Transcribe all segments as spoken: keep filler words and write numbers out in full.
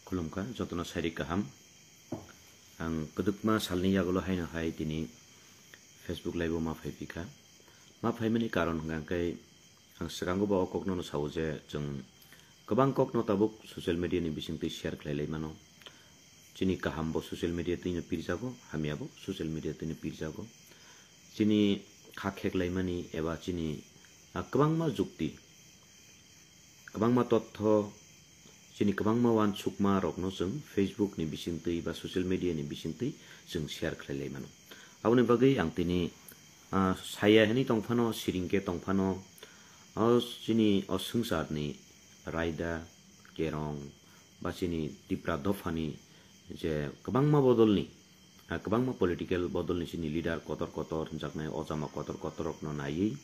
Khulumkha, jotono sairi kaham. Ang kwdwkma salni yagulo haino hai tini Facebook live-o ma phai phikha. Ma phaimani karon hwnkha khe ang swkango bo o kokno no sao je chwng kwbang kokno tabuk social media ni bisingtwi share khlai lai mano. Chini kaham bo social media twino pirjago, hamya bo social media twino pirjago. Chini kha kheklaimani eba chini, ah, kwbangma jukti, kwbangma totho, chini kwbangma uansukma rokno chwng Facebook ni bisingtwi ba social media ni bisingtwi chwng share khlai lai mano. Aboni bagwi ang tini, ah, saya hwnwi tongphano, siring khe tongphano, o chini o swngcharni raida, kerong, ba chini Tipra dophani je kwbangma bodolni, ah, kwbangma political bodolni chini leader kotor kotor hwnjaknai, ojama kotor kotor rokno naiwi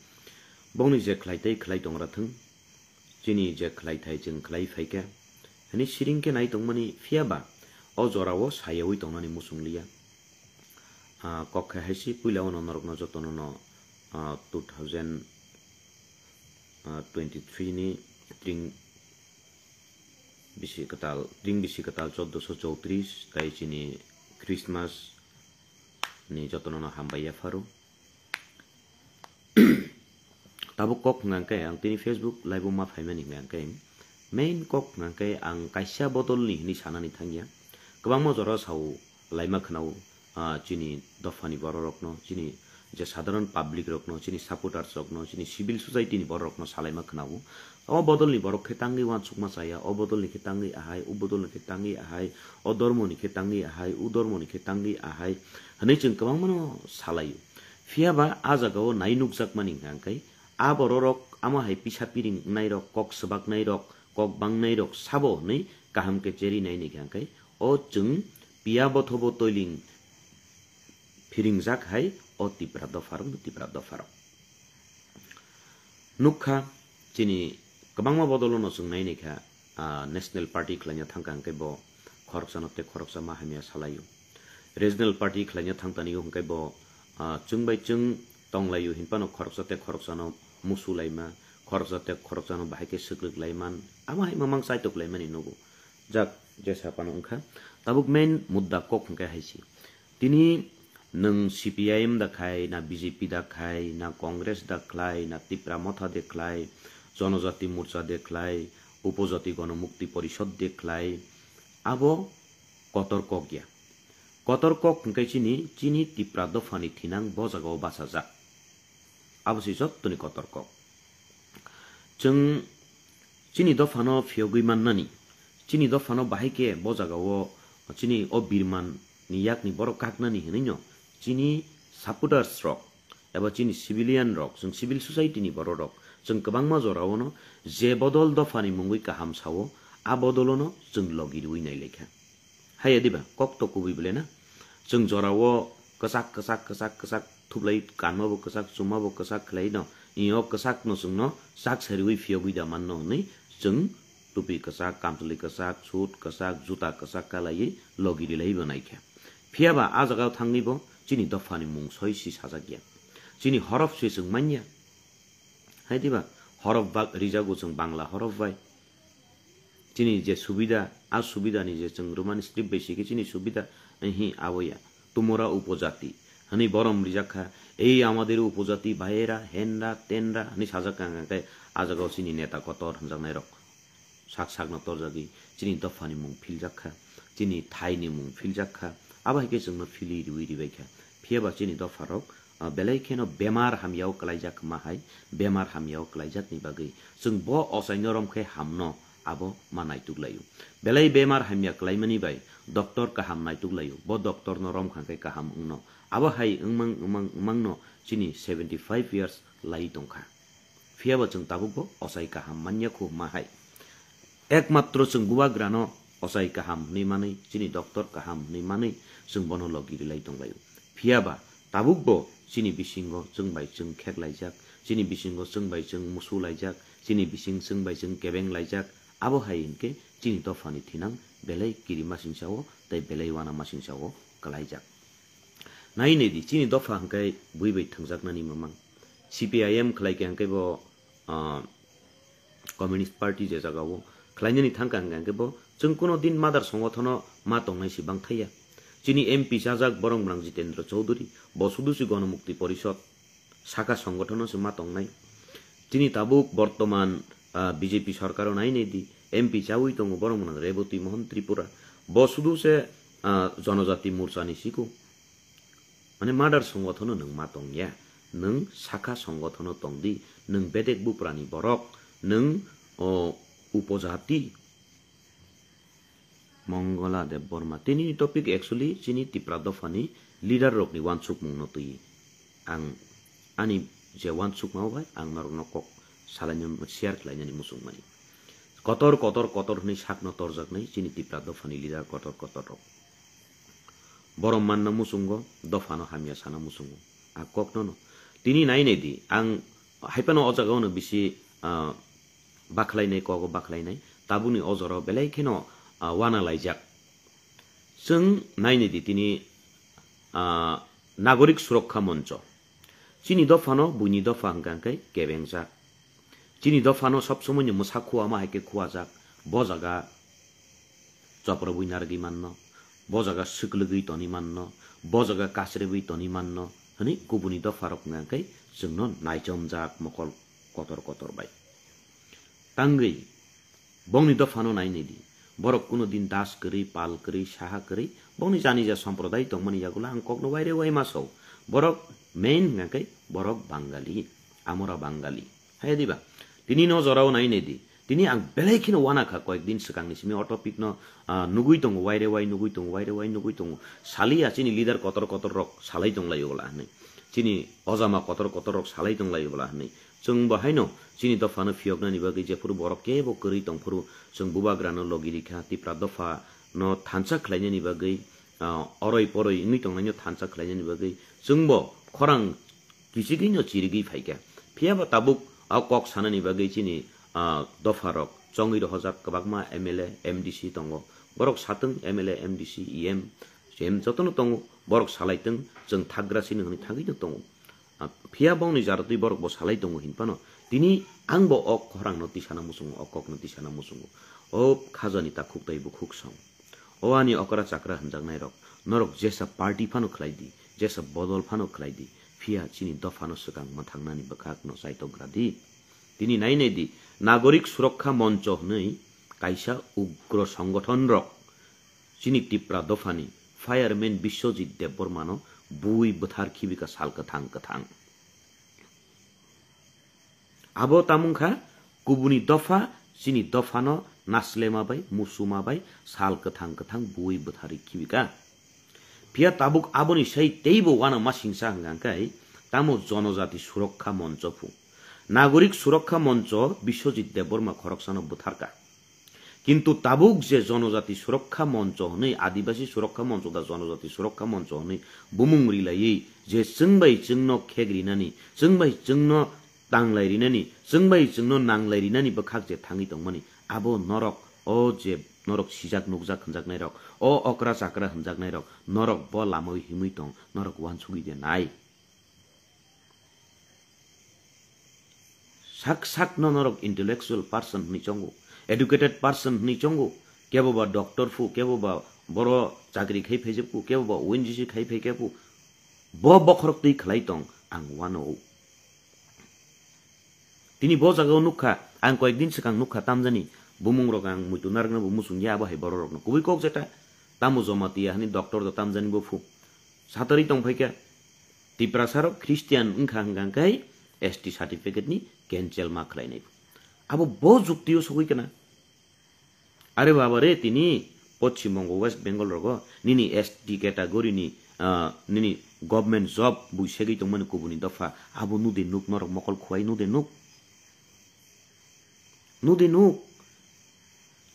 bongni je khlai tei khlai tongra thwng, chini je khlai thai chwng khlai phaikha hwnwi siring khe nai tongmani, phiyaba o jorao sayawi tongnani muchung liya. Ah, kok khe hai se puila ono norokno jotono no, ah, two thousand twenty three ni tring bisi kwtal, tring bisi kwtal choddoso chowtris tai chini Christmas ni jotono no hambai yapharo. Tabuk kok hwnka khe ang tini Facebook live o ma phaimani hwnka khe main kok hwnka khe ang kaisa bodol ni hwnwi sanani thangya. Kwbangma jora sao laima khwnao, ah, chini dophani borok rokno, chini je sadharan public rokno, chini supporters rokno, chini civil society ni borok rokno salaima khwnao. O bodol ni borok khe tangwi uansukma chaya, o bodol ni khe tangwi ahai, o bodol ni khe tangwi ahai, o dormo ni khe tangwi ahai, u dormo ni khe tangwi ahai hwnwi chwng kwbangma no salaio. Phiyaba a jagao nai nukjakmani hwnka khe a bororok amo hai pisa piring wngnai rok, kok swbaknai rok, kok bangnai rok sabo hwnwi kaham khe cheri nai ni hwnka khe o chwng piya bothobo toiling phiringjak hai o Tipra dopharok, Tipra dopharok. Nukha chini kwbangma bodolo no chwng nai naikha, ah, National Party khlaina thangkha hwnkhe bo khoroksano tei khoroksa ma hamya salaio. Regional Party khlaina thangtanio hwnkhe bo, ah, chwng bai chwng tonglaio hinphano khoroksa tei khoroksano musu laima, khoroksa tei khoroksano bahai khe swkrwk laiman, amo hai mamang chaitok laimani nugo. Jak jesa phano wngkha. Tabuk main mudda kok hwnkhe hai se. Tini nwng C P I M da khai, na B J P da khai, na Congress da khlai, na Tipra Motha de khlai, Jonojati Morcha de khlai, Upojati Gonomukti Porishod de khlai, abo kotor kok ya. Kotor kok hwnkhe chini, chini Tipra dophani thinang bo jagao bachajak. Abo se jottoni kotor kok. Chwng chini dophano phiyogwi mannani, chini dophano bahai khe bo jagao chini o birman ni yakni borok kaknani hwnwi no chini supporters rok eba chini civilian rok, chwng civil society ni borok rok, chwng kwbangma jorao no je bodol dophani mungwi kaham sao, a bodolo no chwng logi rwui nai laikha. Haiya diba, kok to kubui bole na? Chwng jorao kwchak, kwchak, kwchak, kwchak thuplai, kanma bo kwchak, chuma bo kwchak khlai no, iyo kwchak no chwng no chak sariwi phiyogwi da man no hwnwi chwng tupi kwchak, kamchwlwi kwchak, suit kwchak, juta kwchak kalaiwi logi rilai bo naikha. Phiyaba a jagao thangwi bo chini dophani mung soi si sajak ya. Chini horof se chwng manya. Hai diba, horof bak rijago chwng Bangla horof bai. Chini je subida, a subida ni je chwng Roman script bai sikhe chini subida, eh, hi abo ya. Tumora upojati. Hani borom rijak kha, "Ei amader upojati, bhaiera, henra, tenra," hani sajak kha, hwnkhe a jagao chini neta kotor hwnjaknai rok sak sakno torjagwi chini dophani mung philjak kha, chini thaini mung philjak kha, abo hai khe chwngno philwi riwi ribai kha. Phiyaba chini dopharok, ah, belai kheno bemar hamyao kwlaijak ma hai, bemar hamyao kwlaijakni bagwi chwng bo ochaino rom khe hamno abo ma naituk laio. Belai bemar hamya kwlaimani bai doctor kaham naituk laio, bo doctorno rom kha khe kaham wngno. Abo hai wngmang, wngmang, wngmangno chini seventy five years lai tongkha. Phiyaba chwng tabukbo ochai kaham manya kho ma hai. Ekmatro chwng bubagrano ochai kaham hwnwi manwi, chini doctor kaham hwnwi manwi chwng bono logi rilai tonglaio. Phiyaba tabukbo chini bisingo chwng bai chwng kheklaijak, chini bisingo chwng bai chwng musulaijak, chini bising chwng bai chwng kebenglaijak, abo hai hinkhe chini dophani thinang belai kirimasingsa-o tei belai uanamasingsa-o kwlaijak. Nai nai di, chini dopha hwnkhe bui bai thwngjaknani mamang. C P I M khlai khe hwnkhe bo, ah, Communist Party je jagao khlainani thangkha hwnkha hwnkhe bo chwng kuno din madar songothano ma tongnai si bang thaiya. Chini M P chajak borok mwrang Jitendra Chowdhury, bo sudu si Gonomukti Porishod sakha songothono se ma tongnai. Chini tabuk bortoman, ah, B J P sorkaro nai nai di, M P chawi tongo borok mwrang Reboti Mohan Tripura, bo sudu se, ah, Jonojati Morchani siko. Mane madar songothono nwng ma tongya, nwng sakha songothono tongdi, nwng bedek buprani borok, nwng, o, upojati. Monggola Debbarma. Tini topic actually chini Tipra dophani leader rokni wansukmungno twi. Ang ani je wansukma bai ang norokno kok salaini share khlainani muchungmani. Kotor, kotor, kotor hwnwi sakno torjaknai chini Tipra dophani leader kotor, kotor rok. Borom manna muchungo, dophano hamya sana muchungo. A kokno no. Tini nai nai di, ang haipano o jagao no bisi, ah, bakhlainai, kogo bakhlainai. Tabukni o jorao belai kheno, ah, wana laijak. Chwng nai nai di tini, ah, Nagorik Surokha Moncho. Chini dophano buini dopha hwnkha hwnkhe kebengjak. Chini dophano sob somoino mwsa khua ma hai khe khuajak. Bo jaga choprobwi narwgwi manno, bo jaga swklwgwi toni manno, bo jaga kasrebwi toni manno hwnwi kubuni dopharok hwnkha hwnkhe chwngno naichomjak mokol kotor kotor bai. Tangwi bongni dophano nai nai di. Borok kuno din das kwrwi, pal kwrwi, saha kwrwi, bongni jani ja somprodai tongmani yagulo ang kokno waire wai ma sao. Borok main hwnkha khe borok Bangali, amora Bangali. Hai diba? Tini no jorao nai nai di. Tini ang belai kheno wana kha koyek din swkangni simi o topic no, ah, nugui tongo, waire wai nugui tongo, waire wai nugui tongo. Saliya chini leader kotor kotor rok salai tong lai ola hwnwi. Chini ojama kotor kotor rok salai tong lai ola hwnwi. Chwng bo haino chini dophano phiyoknani bagwi jephuru borok kebo kwrwi tongphuru chwng bubagrano logi rikha, Tipra dophano thansa khlainani bagwi, ah, oroi poroi wngwi tongnaino thansa khlainani bagwi chwngbo khorang kichigwino chirigwi phaikha. Phiyaba tabuk o kok sanani bagwi chini, ah, dopharok chongwi rohorjak kwbangma M L A, M D C tongo. Borok satwng M L A, M D C, E M, C M jotono tongo. Borok salaitwng, chwng thagra sini hwnwi thangwino tongo. Ah, phiya bongni jarotwi borok bo salai tongo hinphano, tini ang bo o khorangno tisana muchungo, o kokno tisana muchungo. O khajani takhuk tei bukhuk song. O ani okra chakra hwnjaknairok, norok jesa party phano khlai di, jesa bodol phano khlai di, phiya chini dophano swkang mwthangnani bwkhakno chaitokgra di. Tini nai nai di, Nagorik Surokha Moncho hwnwi kaisa ugro songgothonrok chini Tipra dophani fireman Biswajit Debbarmano bui bwthar khibika sal kwthang kwthang. Abo tamung kha kubuni dopha chini dophano naslema bai, musuma bai sal kwthang kwthang bui bwtharwi khibika. Phiya tabuk aboni sai teibo uanama singsa hwnkha khe tamo Jonojati Surokha Moncho phu. Nagorik Surokha Moncho Biswajit Debbarma khoroksano bwtharka. Kintu tabuk je Jonojati Surokha Moncho hwnwi, Adibasi Surokha Moncho da Jonojati Surokha Moncho hwnwi bumung rilaiwi je chwng bai chwngno khek rinani, chwng bai chwngno tanglai rinani, chwng bai chwngno nanglai rinani bwkhak je thangwi tongmani, abo norok, o je norok sijak nukjak hwnjaknairok, o okra chakra hwnjaknairok, norok bo lamao himwi tong, norok uansugwi de nai. Sak sak no norok intellectual person hwnwi chongo, educated person hwnwi chongo, kebo ba doctor phu, kebo ba boro chakri khai phaijak phu, kebo ba O N G C khai phai khe phu, bo bokhorok twi khlai tong ang uanao. Tini bo jagao nukha, ang koyek din swkang nukha tamjani bumung rok ang muitu narwkna bo muchung ya abo hai borok rokno. Kubui kok jeta tamo Jamatia hani doctor da tamjani bo phu. Satari tong phaikha. Tiprasa rok Christian wngkha hwnkha khe S T certificate ni cancel ma khlainai. Abo bo juktio sogwi kana. Are baba re, tini Poschim Bongo, West Bengal rogo nini S T category ni, ah, nini government job bui segwi tongmani kubuni dopha, abo nude nuk norok mokol khuai nude nuk. Nude nuk.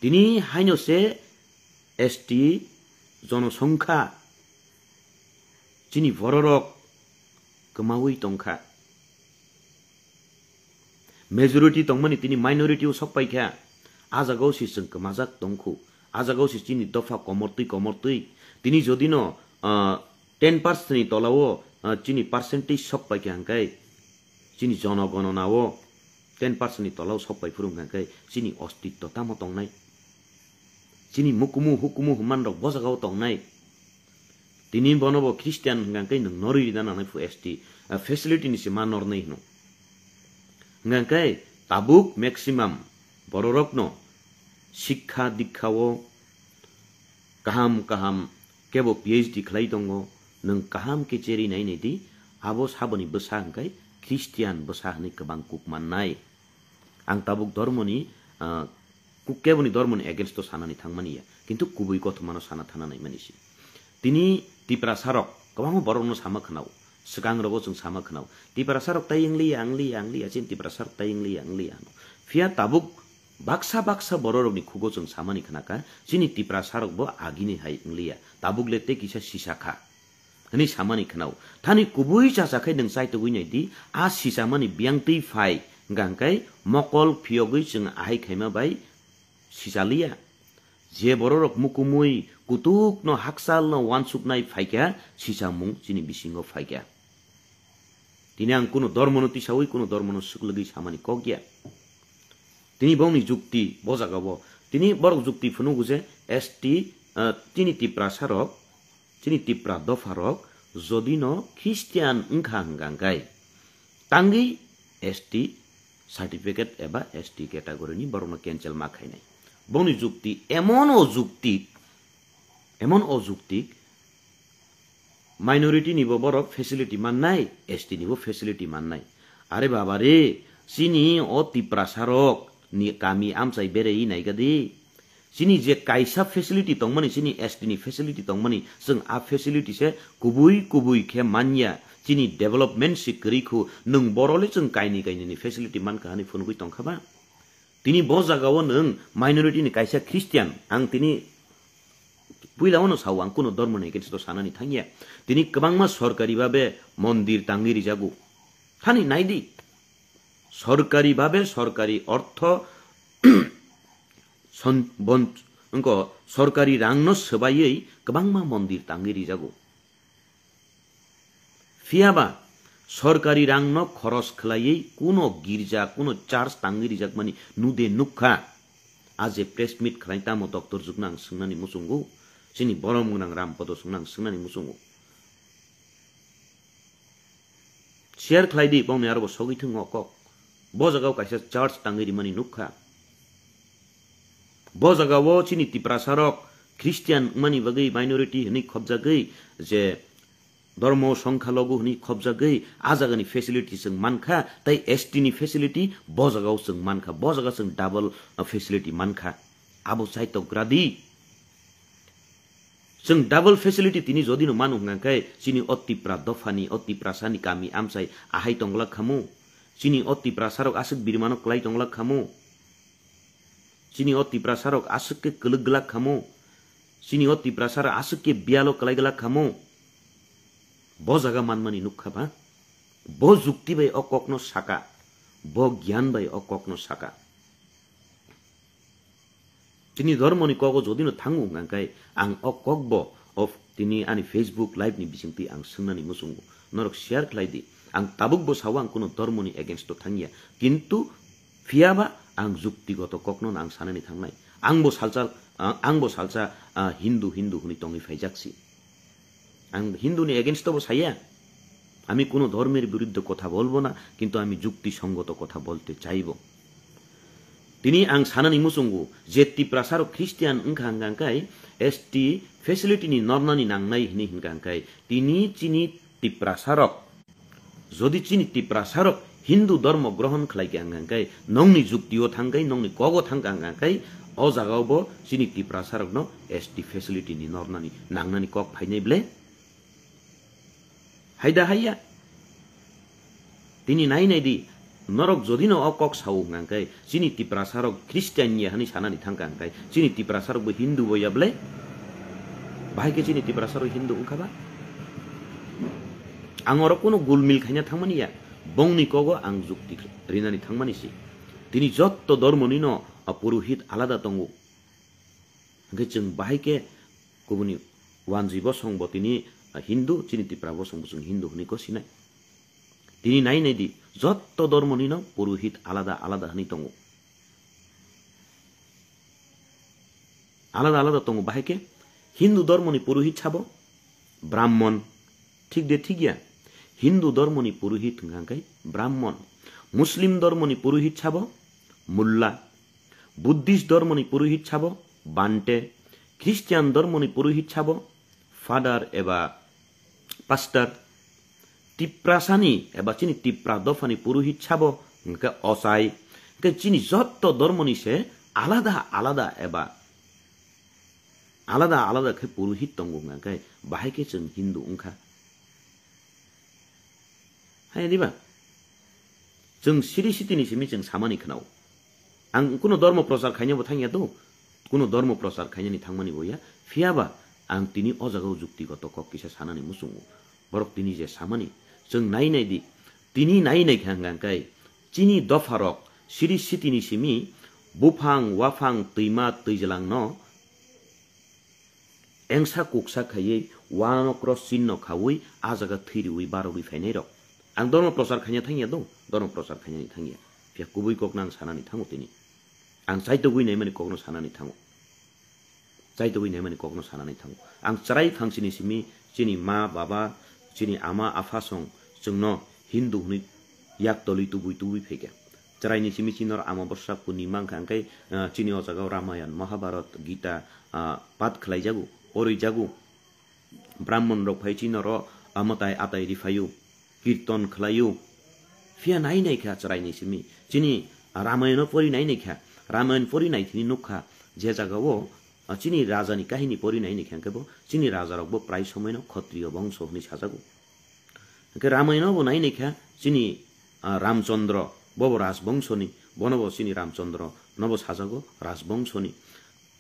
Tini haino se S T jonosongkha chini bororok kwmaui tongkha. Majority tongmani tini minority o sok paikha. A jagao se chwng kwmajak tongkhu. A jagao se chini dopha komortwi komortwi. Tini jodino, ah, ten percent ni tolao, ah, chini percentage sok paikha hwnkhe chini jonogononao ten percent ni tolao sok pai phuru hwnkha khe chini ostitto tamo tongnai? Chini mukumu hukumu hwnman rok bo jagao tongnai. Tini bono bo Christian hwnkha khe nwng norwi rina nangnai phu S T, ah, facility ni se ma nornai hwno. Hwnkha khe tabuk maximum bororokno sikha dikha o kaham kaham kebo P H D khlai tongo, nwng kaham khe cherwi nai nai di, abo saboni bwsa hwnkhe Christian bwsa hwnwi kwbang kuk mannai. Ang tabuk dormoni, ah, kuk keboni dormoni against o sanani thangmani ya, kintu kubui kothomano sana thana naimani si. Tini Tiprasa rok kwbangma borokno sama khwnao, swkang rogo chwng sama khwnao, Tiprasa rok tai wngliya, wngliya, wngliya, chini Tiprasa rok tai wngliya, wngliya hwno. Phiya tabuk baksa baksa bororokni khugo chwng samani khnakha, chini Tiprasa rokbo agini hai wngliya, tabuk le tei kisa sisa kha hwnwi samani khnao. Thani kubui chacha khai nwng chaitugwi nai di, a sichamani biyang twi phai hwnkha hwnkhe mokol phiyogwi chwng ahai khaima bai sichaliya. Je bororok mukumui kutukno hakchalno uansuknai phaikha, sichamung chini bisingo phaikha. Tini ang kuno dormono tisawi, kuno dormono swklwgwi samani kok ya. Tini bongni jukti bo jagao. Tini borok jukti phunugo je S T, ah, chini Tiprasa rok, chini Tipra dopha rok, jodino Christian wngkha hwnkha hwnkhe tangwi S T certificate eba S T category ni borokno cancel ma khainai. Bongni jukti emon o jukti, emon o jukti, minority ni bo borok facility mannai, S T ni bo facility mannai. Are baba re, chini o Tiprasa rok ni kami amchai berei naigadi. Chini je kaisa facility tongmani, chini S T ni facility tongmani, chwng a facility se kubui kubui khe manya. Chini development se kwrwi khu, nwng borole chwng kaini kaini ni facility mankha hwnwi phunugwi tongkha ba? Tini bo jagao nwng minority ni kaisa Christian, ang tini puila ono sao, ang kuno dormo ni against o sanani thangya. Tini kwbangma sorkari babe mondir tangwi rijago. Thani naidi, sorkari babe sorkari ortho son-, bon-, wngko sorkari rangno swbaiwi kwbangma mondir tangwi rijago. Phiyaba sorkari rangno khoros khwlaiwi kuno girja, kuno church tangwi rijakmani nude nukha. A je press meet khlai tamo doctor jukno ang swngnani muchungo, chini borom gwnang Rampodo songno ang swngnani muchungo. Share khlai di, bongni aro bo sogwi thwng o kok. Bo jagao kaisa church tangwi rimani nukha. Bo jagao chini Tiprasa rok Christian wngmani bagwi minority hwnwi khopjagwi je Dhormo songkha logu hwnwi khopjagwi a jagani facility chwng mankha, tei S T ni facility bo jagao chwng mankha, bo jaga chwng double, uh, facility mankha. Abo chaitok gradi. Chwng double facility tini jodi no manu hwnkha khe chini o Tipra dophani, o Tiprasani kami amchai ahai tonglak khamu. Chini o Tiprasarok aswk birmano kwlai tonglak khamu. Chini o Tiprasarok aswk khe kwlwk glak khamu. Chini o Tiprasarok aswk khe biyalo kwlai glak khamu. Bo jaga manmani nukha ba? Bo jukti bai o kokno saka. Bo gyan bai o kokno saka. Chini dhormoni kogo jodi no thangu hwnkha khe ang o kokbo of tini ani Facebook live ni bisingtwi ang swngnani muchungo. Norok share khlai di. Ang tabuk bo sao ang kuno dhormoni against o thangya. Kintu phiyaba ang juktigoto kokno ang sanani thangnai. Ang bo salsa, ah, ang bo salsa, ah, Hindu, Hindu hwnwi tongwi phaijak si. Ang Hindu ni against o bo saya. আমি কোনো ধর্মের বিরুদ্ধে কথা বলবো না, কিন্তু আমি যুক্তিসঙ্গত কথা বলতে চাইব। Tini ang sanani muchungo je Tiprasarok Christian wngkha hwnkha khe S T facility ni nornani nangnai hwnwi hwnkha khe tini chini Tiprasarok, jodi chini Tiprasarok Hindu dhormo grohon khlai kha hwnkha khe nongni juktio thang khe, nongni kogo thang kha hwnkha khe o jagao bo chini Tiprasarokno S T facility ni nornani nangnani kok phainai ble? Haida haiya. Tini nai nai di, norok jodi no o kok sao hwnkha khe, chini Tiprasarok Christian ya hwnwi sanani thangkha hwnkha khe, chini Tiprasarok bo Hindu bo ya ble? Bahai khe chini Tiprasarok Hindu wngkha ba? Ang oro kuno gulmil khaina thangmani ya, bongni kogo ang jukti rinani thangmani si. Tini jotto dhormoni no, a, purohit alada tongo. Hwnkhe chwng bahai khe kubuni wanjwi bosong bo tini, ah, Hindu, chini Tipra bosong bo chwng Hindu hwnwi ko sinai. Tini nai nai di, Jotto dormonino purohit alada alada hwnwi tongo. Alada alada tongo, bahai khe Hindu dormoni purohit sabo Brahmon, thik de thik ya? Hindu dormoni purohit hwnkha khe Brahmon, Muslim dormoni purohit sabo Mulla, Buddhist dormoni purohit sabo Bhante, Christian dormoni purohit sabo Father eba Pastor, Tiprasani eba chini Tipra dophani purohit sabo hwnkha khe Ochai, hwnkhe chini jotto dormoni se alada alada eba alada alada khe purohit tongo hwnkha khe bahai khe chwng Hindu wngkha. Hai diba? Chwng siri sitini simi chwng samani khwnao. Ang kuno dormo prochar khainabo thangya do, kuno dormo prochar khainani thangmani bo ya. Phiyaba ang tini o jagao juktigoto kok kisa sanani muchungo. Borok tini je samani, chwng nai nai di. Tini nai nai kha hwnkha khe chini dopharok siri sitini simi buphang, waphang, twima, twijlangno engsa kuksa khaiwi wanokro chinno khaui a jaga thwi riui barogwi phainairok. Ang dormo prochar khaina thangya do, dormo prochar khainani thangya. Phiya kubui kokno ang sanani thango tini. Ang chaitogwi naimani kokno sanani thango. Chaitogwi naimani kokno sanani thango. Ang chwrai phangsini simi chini ma, baba, chini ama, apha song chwngno Hindu hwnwi yak tolwi tubui tubui phaikha. Chwraini simi chini nor Amabosya Purnima wngkha, hwnkhe, ah, chini o jagao Ramayan, Mahabharat, Gita, ah, pat khlaijago, porijago. Brahmon rok phai chini noro, ah, mwtai atai riphaio, kirton khlaio. Phiya nai nai kha chwraini simi. Chini Ramayano pori nai nai kha. Ramayan pori nai thini nukha je jagao, ah, chini rajani kahini pori nai nai kha, hwnkhe bo chini rajarokbo prai somoino Khotriyo bongso hwnwi sajago. Hwnkhe Ramayano bo nai nai kha chini, ah, Ramchandra, bobo Rajbongsoni, bono bo chini Ramchandra nobo sajago Rajbongsoni.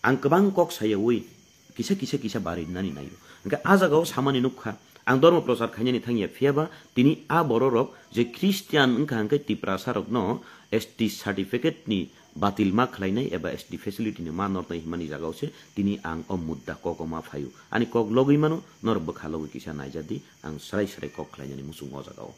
Ang kwbang kok sayaui kisa kisa kisa barinani naio. Hwnkhe a jagao samani nukha, ang dormo prochar khainani thangya, phiyaba tini a bororok je Christian wngkha hwnkhe Tiprasarokno S T certificate ni batil ma khlainai eba S T facility ni ma nornai himani jagao se tini ang o mudda kogo ma phaio. Ani kok logwi mano, norok bwkha logwi kisa naijadi, ang srai srai kok khlainani muchungo o jagao.